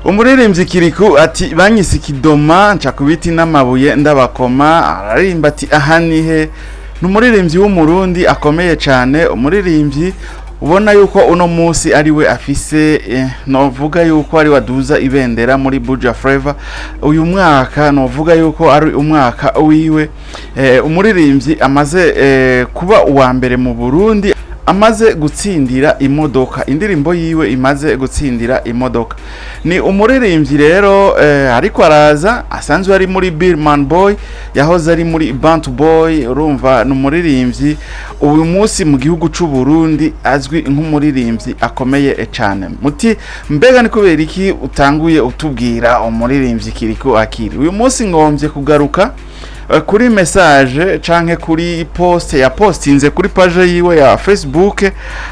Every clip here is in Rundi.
Umuririmbyi Kirikou ati: "Banyise ikidoma, nca ku biti n'amabuye ndabakoma." Araririmba ati: "Aha nihe?" Ni umuririmbyi w'Umurundi akomeye cyane, umuririmbyi ubona yuko uno munsi ari we afise, novuga yuko ari waduza ibendera muri Buja Flavor. Uyu mwaka novuga yuko ari umwaka wiwe. Umuririmbyi amaze kuba uwa mbere mu Burundi, amaze gutsindira imodoka, indirimbo yiwe imaze gutsindira imodoka. Ni umuririmbyi rero ariko araza, asanzwe ari muri Billman Boy, yahoze ari muri Bantu Boy. Urumva ni umuririmbyi uyu munsi mu gihugu c'u Burundi azwi nk'umuririmbyi akomeye cyane. Muti: "Mbega ni kubera iki utanguye utubwira umuririmbyi Kirikou Akili?" Uyu munsi ngombye kugaruka kuri message canke kuri post ya postinze kuri page yiwe ya Facebook,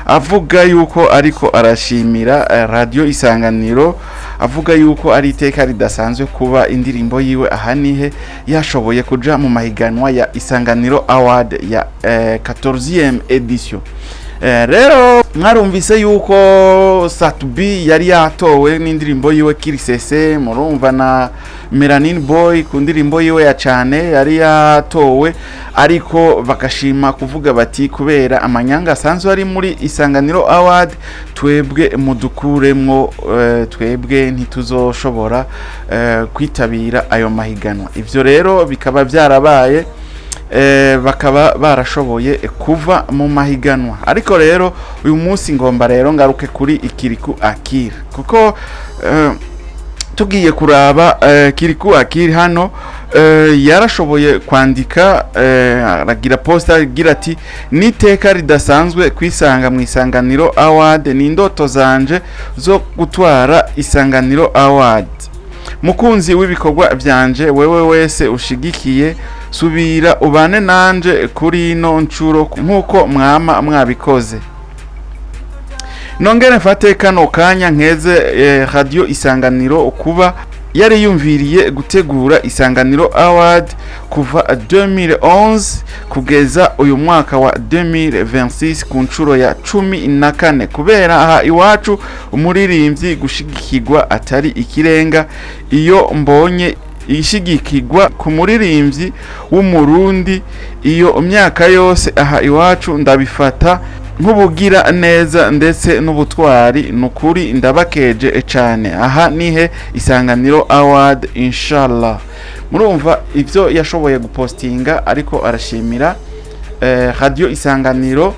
avuga yuko ariko arashimira Radio Isanganiro, avuga yuko ari iteka ridasanzwe kuba indirimbo yiwe "Aha nihe" yashoboye kuja mu mahiganwa ya Isanganiro Award ya 14e edition. Rero mwarumvise yuko Sat-B yari yatowe n'indirimbo yiwe "Kirisese", murumva na Melanin Boy ku ndirimbo yiwe ya "Cane" yari yatowe, ariko bagashima kuvuga bati: "Kubera amanyanga asanzwe ari muri Isanganiro Award, twebwe mudukuremwo, twebwe ntituzoshobora kwitabira ayo mahiganwa." Ivyo rero bikaba byarabaye, bakaba barashoboye kuva mu mahiganwa. Ariko rero uyu munsi ngomba rero ngaruke kuri Kirikou Akili, kuko tugiye kuraba Kirikou Akili hano, yarashoboye kwandika, aragira post agira ati: "Niteka ridasanzwe kwisanga mu Isanganiro Award. Ni indoto zanje zo gutwara Isanganiro Award. Mukunzi w'ibikorwa byanje, wewe wese ushigikiye, subira ubane nanje kuri ino ncuro nk'uko mwama mwabikoze. Nongere mfate kano kanya nkeze Radio Isanganiro kuba yari yumviriye gutegura Isanganiro Award kuva 2011 kugeza uyu mwaka wa 2026 ku nshuro ya 14, kubera aha iwacu umuririmbyi gushigikirwa atari ikirenga. Iyo mbonye ishigikirwa ku muririmbyi w'Umurundi iyo myaka yose aha iwacu, ndabifata nk'ubugira neza ndetse n'ubutwari. Nukuri ndabakeje cane. Aha nihe Isanganiro Award, inshallah." Murumva ivyo yashoboye gupostinga, ariko arashimira Radio Isanganiro.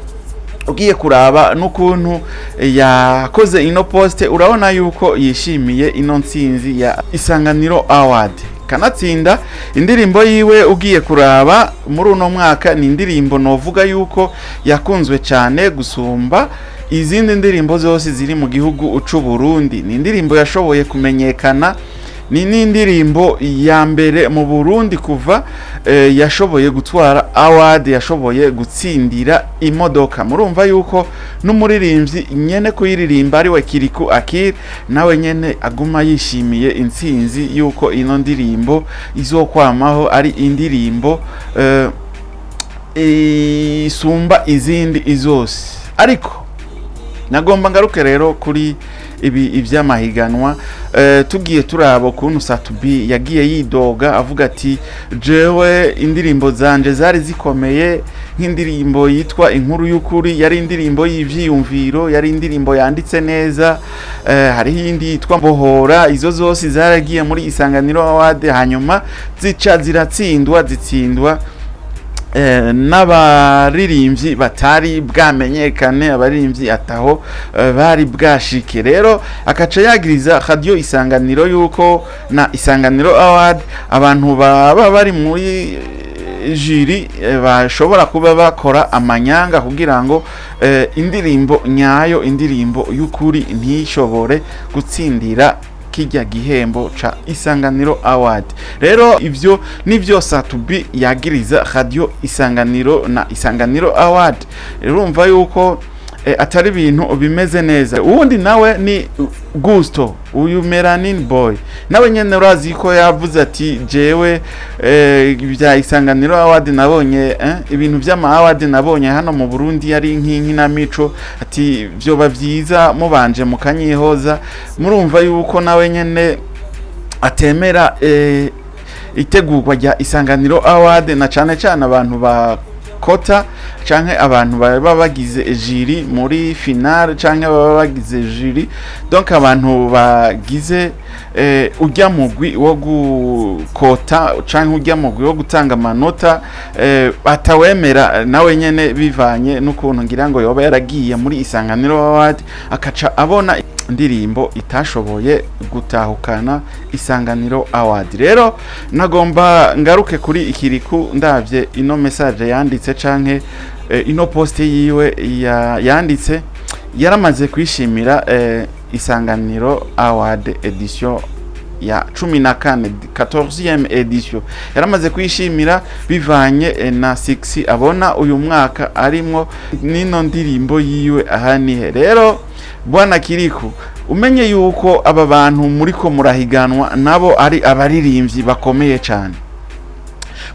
Ugiye kuraba n'ukuntu yakoze ino poste, urabona yuko yishimiye ino ntsinzi ya Isanganiro Award. Kanatsinda indirimbo yiwe, ugiye kuraba muri uno mwaka, ni indirimbo novuga yuko yakunzwe cyane gusumba izindi ndirimbo zose ziri mu gihugu c'u Burundi. Ni indirimbo yashoboye kumenyekana, ni n'indirimbo ya mbere mu Burundi kuva yashoboye gutwara award, yashoboye gutsindira imodoka. Murumva yuko n'umuririmbyi nyene kuyiririmba, ari we Kirikou Akili, nawe nyene aguma yishimiye intsinzi yuko ino ndirimbo izokwamaho ari indirimbo isumba izindi zose. Ariko nagomba ngaruke rero kuri ibi iby'amahiganwa. Tugiye turaba ukuntu Sat-B yagiye yidoga avuga ati: "Jewe indirimbo zanje zari zikomeye, nk'indirimbo yitwa 'Inkuru y'Ukuri' yari indirimbo y'ivyiyumviro, yari indirimbo yanditse neza. Hariho iyindi yitwa 'Bohora'. Izo zose zaragiye muri Isanganiro Award, hanyuma zica ziratsindwa, zitsindwa n'abaririmbyi batari bwamenyekane, abaririmbyi ataho bari bwashike." Rero akaca yagiriza Radio Isanganiro yuko na Isanganiro Award abantu baba bari muri jury bashobora kuba bakora amanyanga kugira ngo indirimbo nyayo, indirimbo y'ukuri, ntishobore gutsindira kijya gihembo ca Isanganiro Award. Rero ivyo nivyo Sat-B yagiriza Radio Isanganiro na Isanganiro Award. Urumva yuko atari ibintu bimeze neza. Uwundi nawe ni Gusto, uyu Melanin Boy, nawe nyene urazi ko yavuze ati: "Jewe bya Isanganiro Award nabonye, ibintu vy'ama award nabonye hano mu Burundi yari nk'inkinamico." Ati: "Vyoba vyiza mubanje mukanyihoza." Murumva yuko nawe nyene atemera itegurwa rya Isanganiro Award, na cane cane abantu ba kota canke abantu baba bagize jury muri finale, canke baba bagize jury, donc abantu bagize ujya mugwi wo gukota canke ujya mugwi wo gutanga amanota, atawemera nawe nyene, bivanye n'ukuntu ngira ngo yoba yaragiye muri Isanganiro Award akaca abona indirimbo itashoboye gutahukana Isanganiro Award. Rero nagomba ngaruke kuri Ikiriku. Ndavye ino message yanditse canke ino post yiwe yanditse, yaramaze kwishimira Isanganiro Award edition ya 14, 14e edition. Yaramaze kwishimira bivanye na 6 abona uyu mwaka arimwo nino ndirimbo yiwe Ahanihe. Rero bwana Kiriku, umenye yuko aba bantu muriko murahiganwa nabo ari abaririmbyi bakomeye cyane.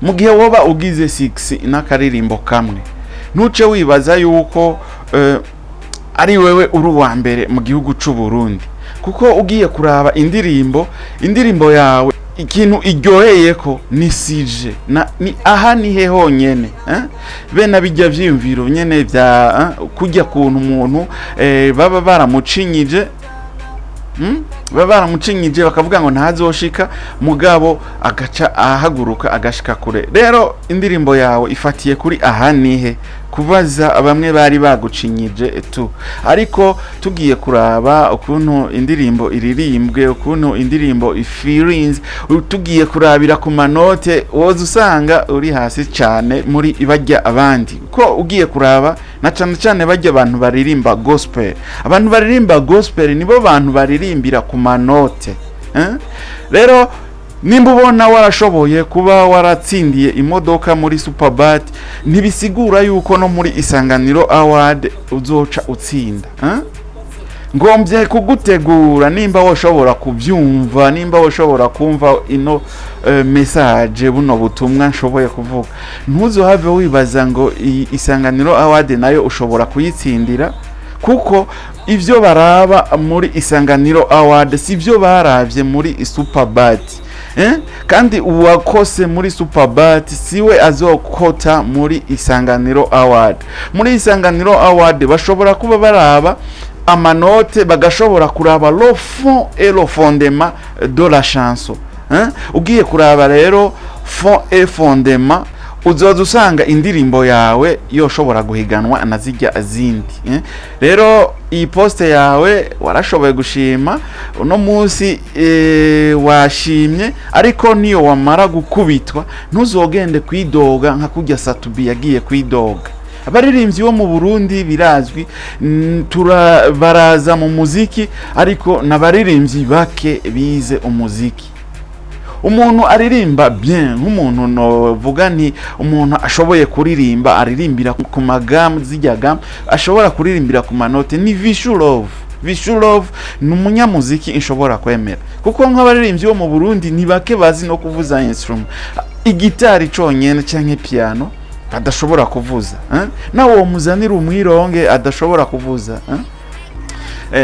Mu gihe woba ugize 6 n'akaririmbo kamwe, ntuce wibaza yuko ari wewe uri uwa mbere mu gihugu c'u Burundi, kuko ugiye kuraba indirimbo yawe, ikintu iryoheye ko ni sujet na ni aha nihe honyene, eh? Bene bijya vyiyumviro nyene vya kujya kuntu umuntu baba baramucinyije, Baba baramucinyije bakavuga ngo ntazoshika, mugabo agaca ahaguruka agashika kure. Rero indirimbo yawe ifatiye kuri aha nihe, kubaza bamwe bari bagucinyije tu. Ariko tugiye kuraba ukuntu indirimbo iririmbwe, ukuntu indirimbo ifeelings, tugiye kurabira ku manote, woza usanga uri hasi cyane muri bajya abandi, ko ugiye kuraba na cyane cyane bajya abantu baririmba gospel. Abantu baririmba gospel nibo bantu baririmbira ku manote, eh? Rero nimba ubona warashoboye kuba waratsindiye imodoka muri Superbat, ntibisigura yuko no muri Isanganiro Award uzoca utsinda, eh? Ngombye kugutegura, nimba woshobora kubyumva, nimba woshobora kumva ino message, buno butumwa nshoboye kuvuga, ntuzohave wibaza ngo Isanganiro Award nayo ushobora kuyitsindira, kuko ivyo baraba muri Isanganiro Award si byo baravye muri Superbat, eh? Kandi uwakose muri Superbat siwe azokota muri Isanganiro Award. Muri Isanganiro Award bashobora kuba baraba amanote, bagashobora kuraba le fond et le fondement de la chanson, hein? Ugiye kuraba rero fond et fondement, uzoza usanga indirimbo yawe yoshobora guhiganwa na zijya zindi, eh? Rero iyi poste yawe warashoboye gushima uno munsi, washimye, ariko niyo wamara gukubitwa ntuzogende kwidoga nka kurya Satubi yagiye kwidoga. Abaririmbyi bo mu Burundi birazwi, baraza mu muziki, ariko n'abaririmbyi bake bize umuziki. Umuntu aririmba bien, nk'umuntu novuga nti umuntu ashoboye kuririmba, aririmbira ku magamu, zijya gamme, ashobora kuririmbira ku manote, ni Vishu Love. Vishu Love ni umunyamuziki nshobora kwemera, kuko nk'abaririmbyi bo mu Burundi ni bake bazi no kuvuza instrument, igitari conyene canke piano adashobora kuvuza, eh? Nawe uwo muzanira umwironge adashobora kuvuza, eh?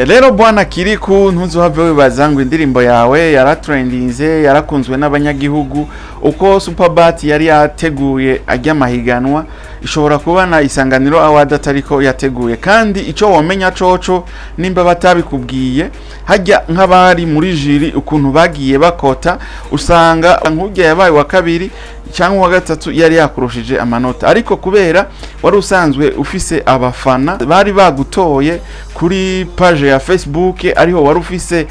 Rero bwana Kiriku, ntuzuhave wibaza ngo indirimbo yawe yaratrendinze, yarakunzwe n'abanyagihugu uko Superbat yari yateguye ajya amahiganwa. Ishobora kuba na Isanganiro Award atariko yateguye. Kandi ico womenya coco, nimba batabikubwiye, hajya nk'abari muri jury ukuntu bagiye bakota, usanga nk'urya yabaye wa kabiri cyangwa uwa gatatu yari yakurushije amanota, ariko kubera wari usanzwe ufise abafana bari bagutoye kuri page ya Facebook, ariho wari ufise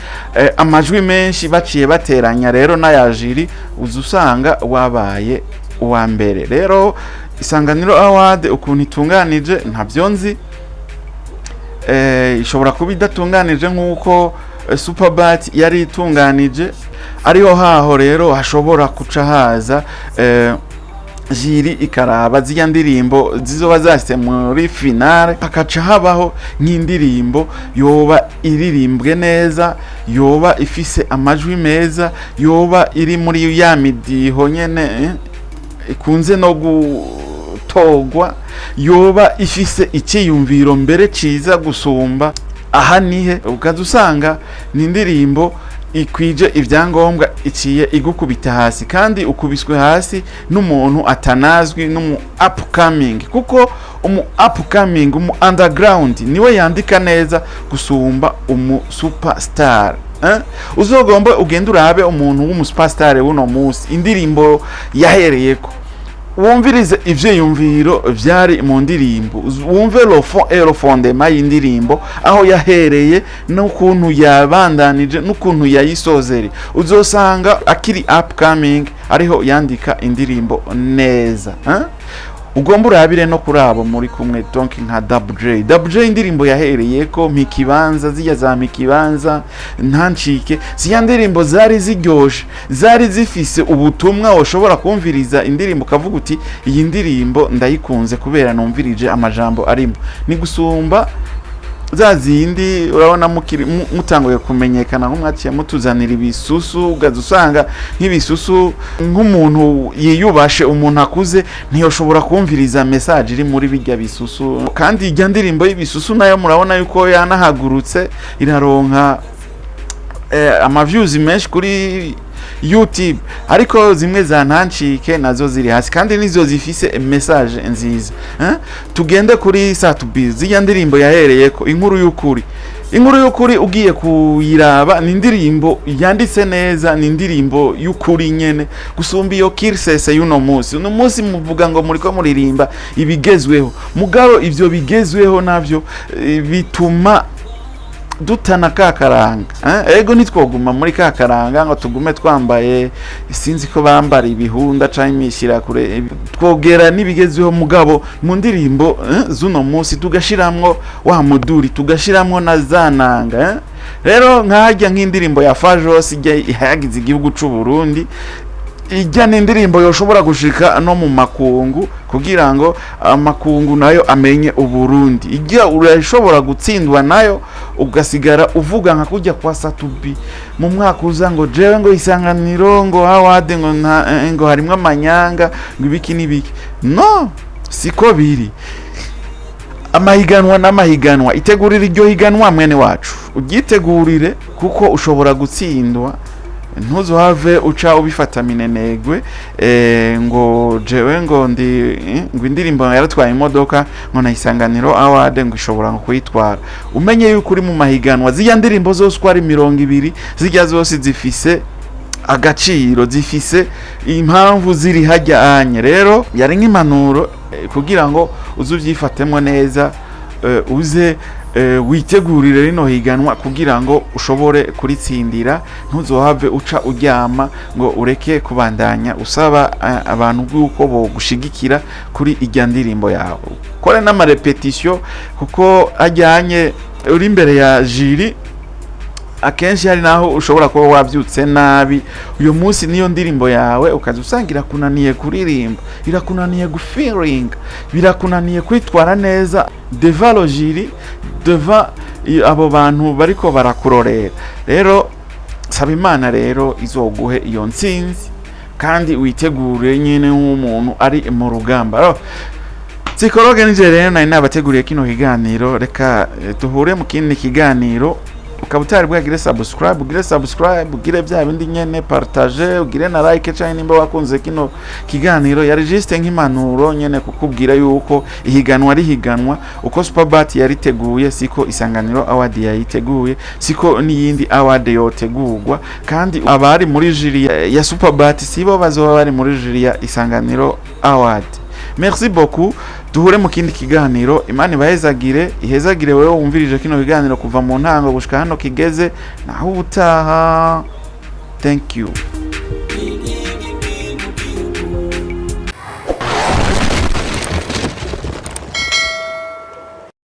amajwi menshi, baciye bateranya rero n'aya jury, uza usanga wabaye uwa mbere. Rero Isanganiro Award ukuntu itunganije ntabyo nzi, ishobora kuba idatunganije nk'uko Superbat yari itunganije. Ariho haho rero hashobora kuca haza Jury ikaraba zirya ndirimbo zizoba zashitse muri finale, hakaca habaho nk'indirimbo yoba iririmbwe neza, yoba ifise amajwi meza, yoba iri muri ya midiho nyene, ikunze no gutogwa, yoba ifise icyiyumviro mbere ciza gusumba aha nihe. Ukaza usanga ni indirimbo ikwije ibyangombwa, iciye igukubita hasi, kandi ukubiswe hasi n'umuntu atanazwi, n'umu upcoming, kuko umu upcoming, umu underground niwe yandika neza gusumba umu superstar, eh? Uzogomba ugende urabe umuntu w'umu superstar w'uno munsi, indirimbo yahereyeko, wumvirize ivyiyumviro vyari mu ndirimbo, wumve le fond et le fondement y'indirimbo, aho yahereye n'ukuntu yabandanije n'ukuntu yayisozere. Uzosanga akiri upcoming ariho yandika indirimbo neza, hein? Ugomba urabire no kuri abo muri kumwe, donc nka Double J. Double J, indirimbo yahereye ko Mikibanza, zijya za Mikibanza, Ntancike, ziya ndirimbo zari ziryoshe, zari zifise ubutumwa. Ushobora kumviriza indirimbo ukavuga uti: "Iyi ndirimbo ndayikunze kubera numvirije amajambo arimo." Ni gusumba za zindi urabona mukiri mutanguye kumenyekana, nko mwaciye mutuzanira ibisusu, ugaza usanga nk'ibisusu, nk'umuntu yiyubashe, umuntu akuze ntiyoshobora kumviriza message iri muri bijya bisusu. Kandi ijya ndirimbo y'ibisusu nayo murabona yuko yanahagurutse, iraronka ama views menshi kuri YouTube, ariko zimwe za Ntancike nazo ziri hasi, kandi nizo zifise message nziza, eh? Tugende kuri Sat-B, zijya ndirimbo yahereyeko, Inkuru y'ukuri. Inkuru y'ukuri ugiye kuyiraba, ni indirimbo yanditse neza, ni indirimbo y'ukuri nyene gusumba iyo kirsese y'uno munsi. Uno munsi muvuga ngo muriko muririmba ibigezweho, mugabo ivyo bigezweho navyo bituma dutana ka karanga, eh? Ego, ntitwoguma muri ka karanga ngo tugume twambaye, sinzi ko bambara ibihunda canke imishirakure. Twogera n'ibigezweho, mugabo mu ndirimbo z'uno munsi tugashiramwo wa muduri, tugashiramwo na za nanga, eh? Rero nkahajya nk'indirimbo ya Fajos ijya ihayagiza igihugu c'u Burundi, ijya n'indirimbo yoshobora gushika no mu makungu kugira ngo amakungu nayo amenye Uburundi. Ijya urashobora gutsindwa nayo, ugasigara uvuga nka kujya kwa Sat-B mu mwaka uza ngo jewe ngo Isanganiro ngo award ngo nta, ngo harimwo amanyanga, ngo ibiki n'ibiki. No siko biri. Amahiganwa n'amahiganwa, itegurire iryo higanwa mwene wacu, uryitegurire kuko ushobora gutsindwa. Ntuzohave uca ubifata minenegwe, ngo jewe ngo ndi ngo indirimbo yaratwaye imodoka, ngo na Isanganiro Award ngo ishobora ngo kuyitwara. Umenye yuko uri mu mahiganwa, zirya ndirimbo zose uko ari 20, zirya zose zifise agaciro, zifise impamvu ziri hajya anye. Rero yari nk'impanuro, kugira ngo uze ubyifatemo neza, uze witegurire rino higanwa kugira ngo ushobore kuritsindira. Ntuzohave uca uryama ngo ureke kubandanya usaba abantu bw'uko bogushigikira kuri ijya ndirimbo yawe. Ukore n'ama répétition, kuko ajyanye uri imbere ya jury, akenshi hari naho ushobora kuba wabyutse nabi uyu munsi, niyo ndirimbo yawe ukaza usanga irakunaniye kuririmba, irakunaniye gufiringa, birakunaniye kwitwara neza devant le jury, devant abo bantu bariko barakurorera. Rero saba Imana rero izoguhe iyo ntsinzi, kandi witegure nyine nk'umuntu ari mu rugamba. Alors, psychologue nije rero nari nabateguriye kino kiganiro. Reka duhure mu kindi kiganiro. Ukaba utari bwagire subscribe, ugire subscribe, ugire bya bindi nyene, partage, ugire na like cyane nimba wakunze kino kiganiro. Yari juste nk'impanuro nyene kukubwira yuko ihiganwa rihiganwa uko Superbat yariteguye siko Isanganiro Award yayiteguye, siko n'iyindi award yotegurwa. Kandi abari muri jury ya Superbat sibo bazoba bari muri jury ya Isanganiro Award. Merci beaucoup, duhure mu kindi kiganiro. Imana ibahezagire, ihezagire wewe wumvirije kino kiganiro kuva mu ntango gushika hano kigeze. Naho ubutaha, thank you.